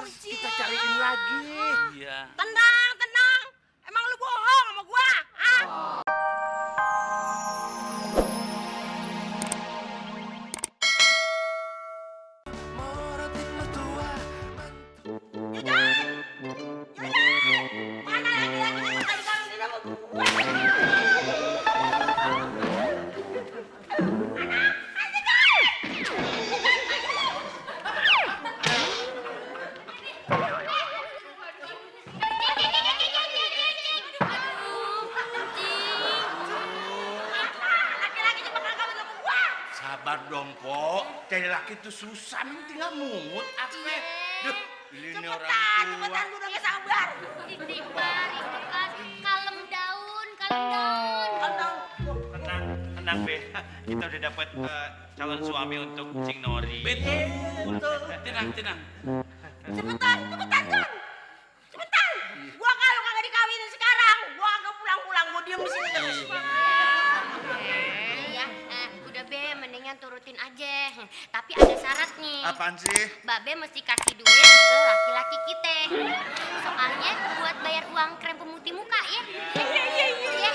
Ntar kita cariin lagi. Iya. Tenang, tenang. Emang lu bohong sama gua? Ah? Morotin mertua. Mana laki-laki yang tadi kawin sama gua? Laki-laki bakal kawin sama gua. Sabar dong, Po. Cari laki itu susah, tinggal mungut apa? Duh, ini orang Cepetan, tua. cepetan, gua udah gak sabar. Istighfar, istighfar. Kalem daun, kalem daun. Tenang, tenang Be. Kita udah dapat calon suami untuk Cing Nori. Betul. Tenang, tenang. Cepetan, cepetan, John. Cepetan. Gua kalau kagak dikawinin sekarang, gua kagak pulang-pulang, gua diem di sini terus. Iya, udah Be, mendingan turutin aja. Tapi ada syarat nih. Apaan sih? Mbak Be mesti kasih duit ke laki-laki kita. Soalnya buat bayar uang krem pemutih muka ya. Iya.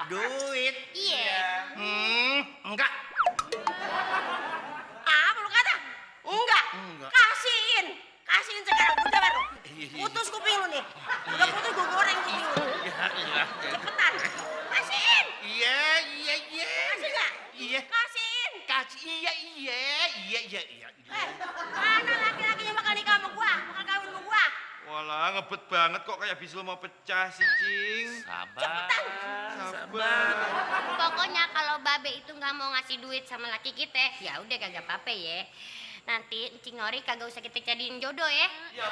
Duit. Iya. Enggak. Apa lu kata? Enggak. Enggak. Kasihin. Kasihin sekarang, udah baru. Iya. Putus kuping lu nih. Udah putus gua goreng kuping lu. Iya. Cepetan. Kasihin. Iya. Kasih nggak? Iya. Kasihin. Kasih iya. Mana laki-lakinya bakal nikah sama gua? Bakal kawin sama gua? Walah, ngebet banget kok kayak bisul mau pecah sih, Cing. Sabar. Sabar. Pokoknya kalau Babe itu nggak mau ngasih duit sama laki kita, ya udah kagak apa-apa ya. Nanti Cing Nori kagak usah kita jadiin jodoh ya. Ya,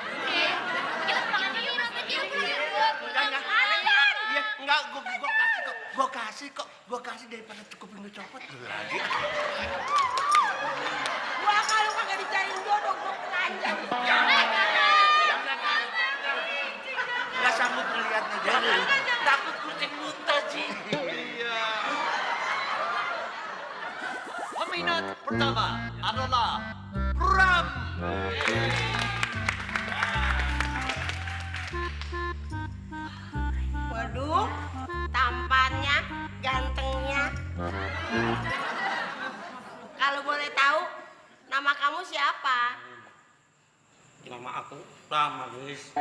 Yuk pulang aja yuk, Robert. Yuk pulang. Iya, enggak, gua kasih kok. Gua kasih daripada kuping lu copot lagi. Gua kalau kagak dicariin jodoh, gua telanjang. Enggak sanggup ngeliatnya jadi. Takut kucing buta sih. iya. Peminat pertama adalah Pram. Waduh, tampannya, gantengnya. Kalau boleh tahu, nama kamu siapa? Nama aku Pram, Agis.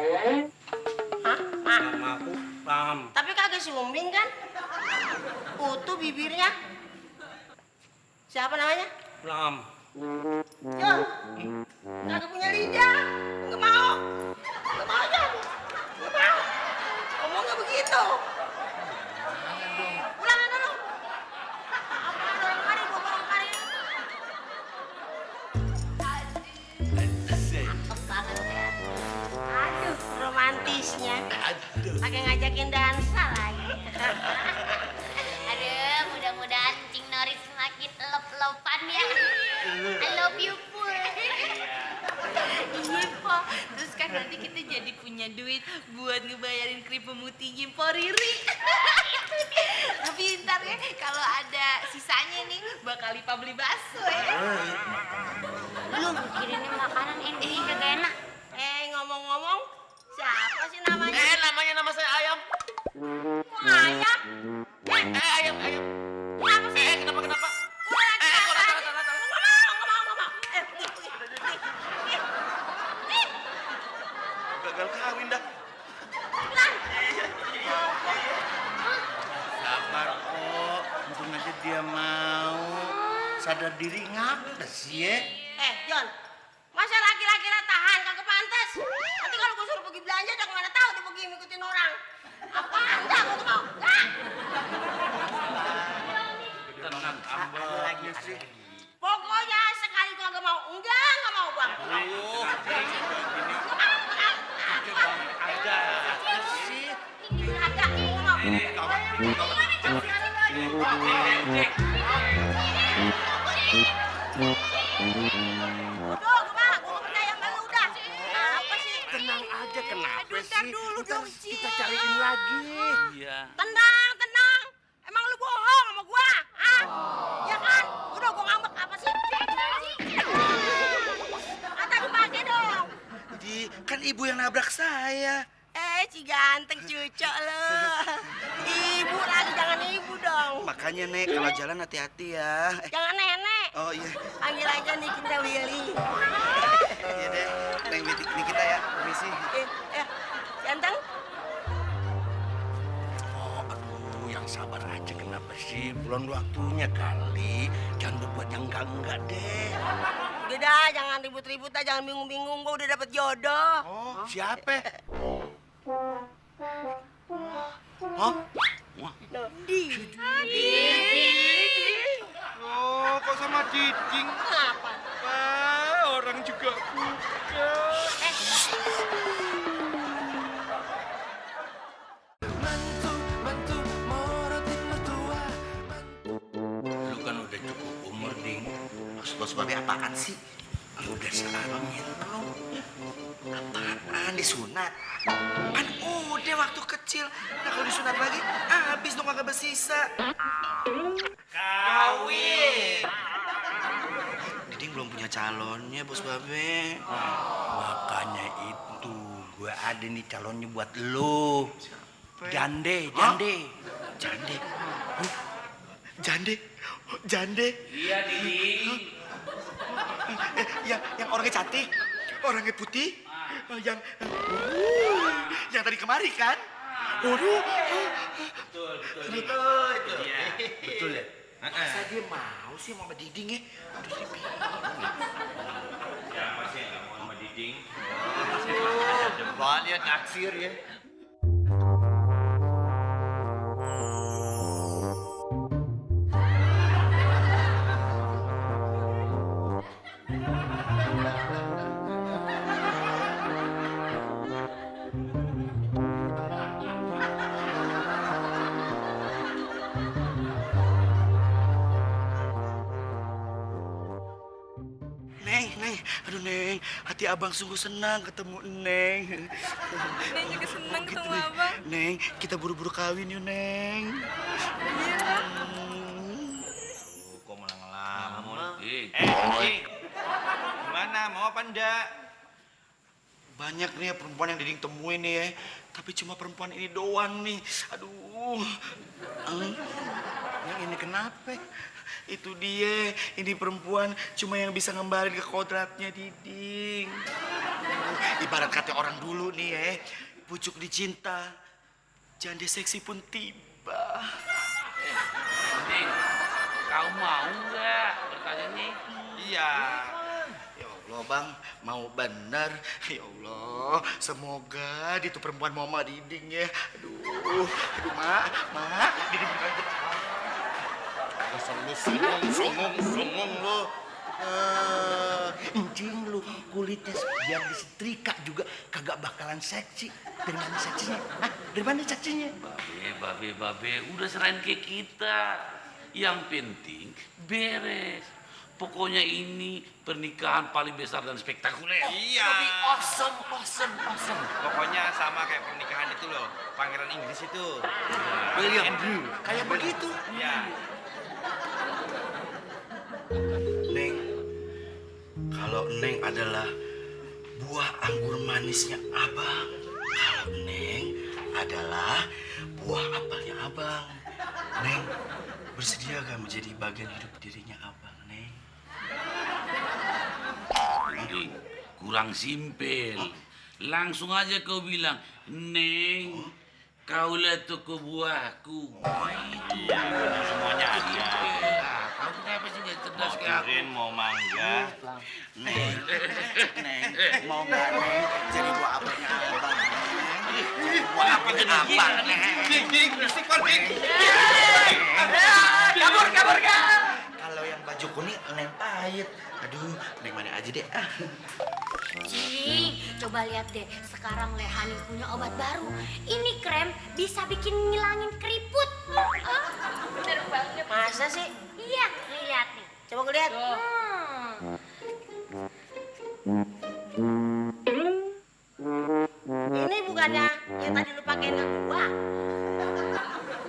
Hah? Nama aku Pram. Tapi kagak sumbing kan? Utuh bibirnya. Siapa namanya? Pram. Yo, kagak punya lidah. Nggak mau. Nggak mau, Jon. Nggak mau. Ngomongnya begitu. Pulang dulu. Apa ada orang kari, gua orang kari. Cakep banget ya. Aduh, romantisnya. Aduh. Pakai ngajakin dansa lagi. Aduh, mudah-mudahan Cing Nori semakin love-lovean ya. I love you, Pur. Iya, Po. Terus kan nanti kita jadi punya duit buat ngebayarin krim pemutihnya Po Riri. Tapi ntar ya, kalau ada sisanya nih, bakal Lipa beli bakso ya. Lu kirimin makanan ini kagak enak. Ngomong-ngomong, siapa sih namanya? Namanya nama saya Ayam. Kok ayam? Ayam. Apa sih? Kenapa? Gua lagi Kok nggak mau. Nih, Gagal kawin dah. pulang. Sabar kok. Untung aja dia mau. Sadar diri ngapes ya. Jon, masa laki-laki tahan kagak pantas? Nanti kalau gue suruh pergi belanja, udah kemana tahu dia pergi ngikutin orang. Apaan dah, gue nggak mau. Nggak. Tenang, Ada lagi sih. Pokoknya sekali gue nggak mau. Nggak mau bang. Ada sih. Ada, nggak mau. Udah, gue percaya sama lu udah. Apa sih? Tenang aja, kenapa Aduh, sih? ntar dulu Ntar dong, kita Cing. cariin lagi. Iya. Tenang, tenang. Emang lu bohong sama gua? Ah? Ya kan? Udah gua ngambek apa sih? Kata dipakai dong. Jadi nabrak saya. Si ganteng cucok lo. Ibu lagi, jangan ibu dong. Makanya Nek, kalau jalan hati-hati ya. Jangan nenek. Oh iya. Panggil aja nih kita Willy. Iya deh. Neng Nikita ya, permisi. Ganteng. Oh, aduh, yang sabar aja kenapa sih? Belum waktunya kali. Jangan berbuat yang enggak deh. Udah dah, jangan ribut-ribut dah, jangan bingung-bingung. Gua udah dapet jodoh. Oh, siapa? Hah? Oh, kok sama Diding? Apa? Wah, orang juga bukan. Lu kan udah cukup umur, Ding. Maksud bos babe apaan sih? Lu udah sekarangin belum? Apaan disunat? Kan udah waktu kecil. Nah kalau disunat lagi, habis dong kagak bersisa. Kawin. Diding belum punya calonnya, bos babe. Makanya itu, gue ada nih calonnya buat lu. Jande. Jande. Jande. Iya, Diding. Yang orangnya cantik, orangnya putih, yang tadi kemari kan? Waduh. Betul. Iya. Betul ya? Masa dia mau sih sama Diding ya? Aduh, dia bingung ya. Siapa sih yang nggak mau sama Diding? Banyak naksir ya. Neng, aduh Neng, hati abang sungguh senang ketemu Neng. Neng juga seneng ketemu Neng. abang. Neng, kita buru-buru kawin yuk Neng. Kok malah ngelamun? Cing. Gimana, mau apa enggak? Banyak nih ya perempuan yang Diding temuin nih ya. Tapi cuma perempuan ini doang nih. Aduh. Yang ini kenapa? Itu dia, ini perempuan cuma yang bisa ngembalin ke kodratnya Diding. Ibarat kata orang dulu nih ya, pucuk dicinta, janda seksi pun tiba. Ding, kau mau nggak pertanyaannya? Iya. Ya Allah bang, mau bener. Ya Allah, semoga itu perempuan mau sama Diding ya. Aduh, mak, Diding bukan songong lu. Encing lu kulitnya biar disetrika juga kagak bakalan seksi. Dari mana seksinya? Hah? Dari mana seksinya? Babe, udah serahin ke kita. Yang penting beres. Pokoknya ini pernikahan paling besar dan spektakuler. Iya. Lebih awesome. Pokoknya sama kayak pernikahan itu loh, Pangeran Inggris itu. William Drew. Kayak begitu. Iya. Neng, kalau Neng adalah buah anggur manisnya abang, kalau Neng adalah buah apelnya abang, Neng bersedia gak menjadi bagian hidup dirinya abang, Neng? Ding, kurang simpel. Langsung aja kau bilang, Neng, kau lihat toko buahku. Iya, benar semuanya ada. Kau kenapa sih nggak cerdas kayak aku? Kirain mau mangga. Neng, mau gak Neng jadi buah apelnya abang, Neng? Buah apelnya abang, Neng. Ding, berisik kok, Ding. Kabur. Kalau yang baju kuning Neng pahit. Aduh, Neng mana aja deh. Cing, coba lihat deh. Sekarang Lehani punya obat baru. Ini krem bisa bikin ngilangin keriput. Bener banget. Masa sih? Iya, lihat nih. Coba gue lihat. Ini bukannya yang tadi lu pakein ke gua?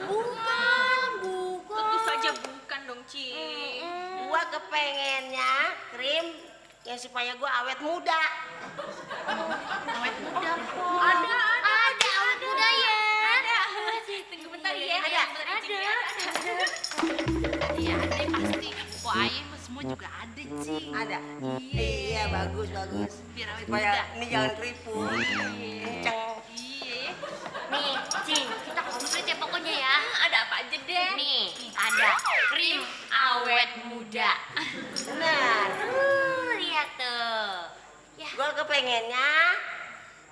Bukan. Tentu saja bukan dong, Cing. Gua kepengennya krim yang supaya gua awet muda. Awet muda kok. Ada awet muda ya. Ada. Tunggu bentar ya. Ada. Iya, ada pasti. Po aye mah semua juga ada, Cing. Ada. Iya. Iya, bagus. Biar awet Supaya muda. ini jangan keriput. Kenceng. Iya. Nih, Cing, kita komplit ya pokoknya ya. Ada apa aja deh? Nih, ada krim awet muda. Benar. Lihat tuh. Ya, Gue kepengennya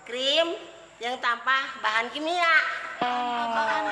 krim yang tanpa bahan kimia. Bahan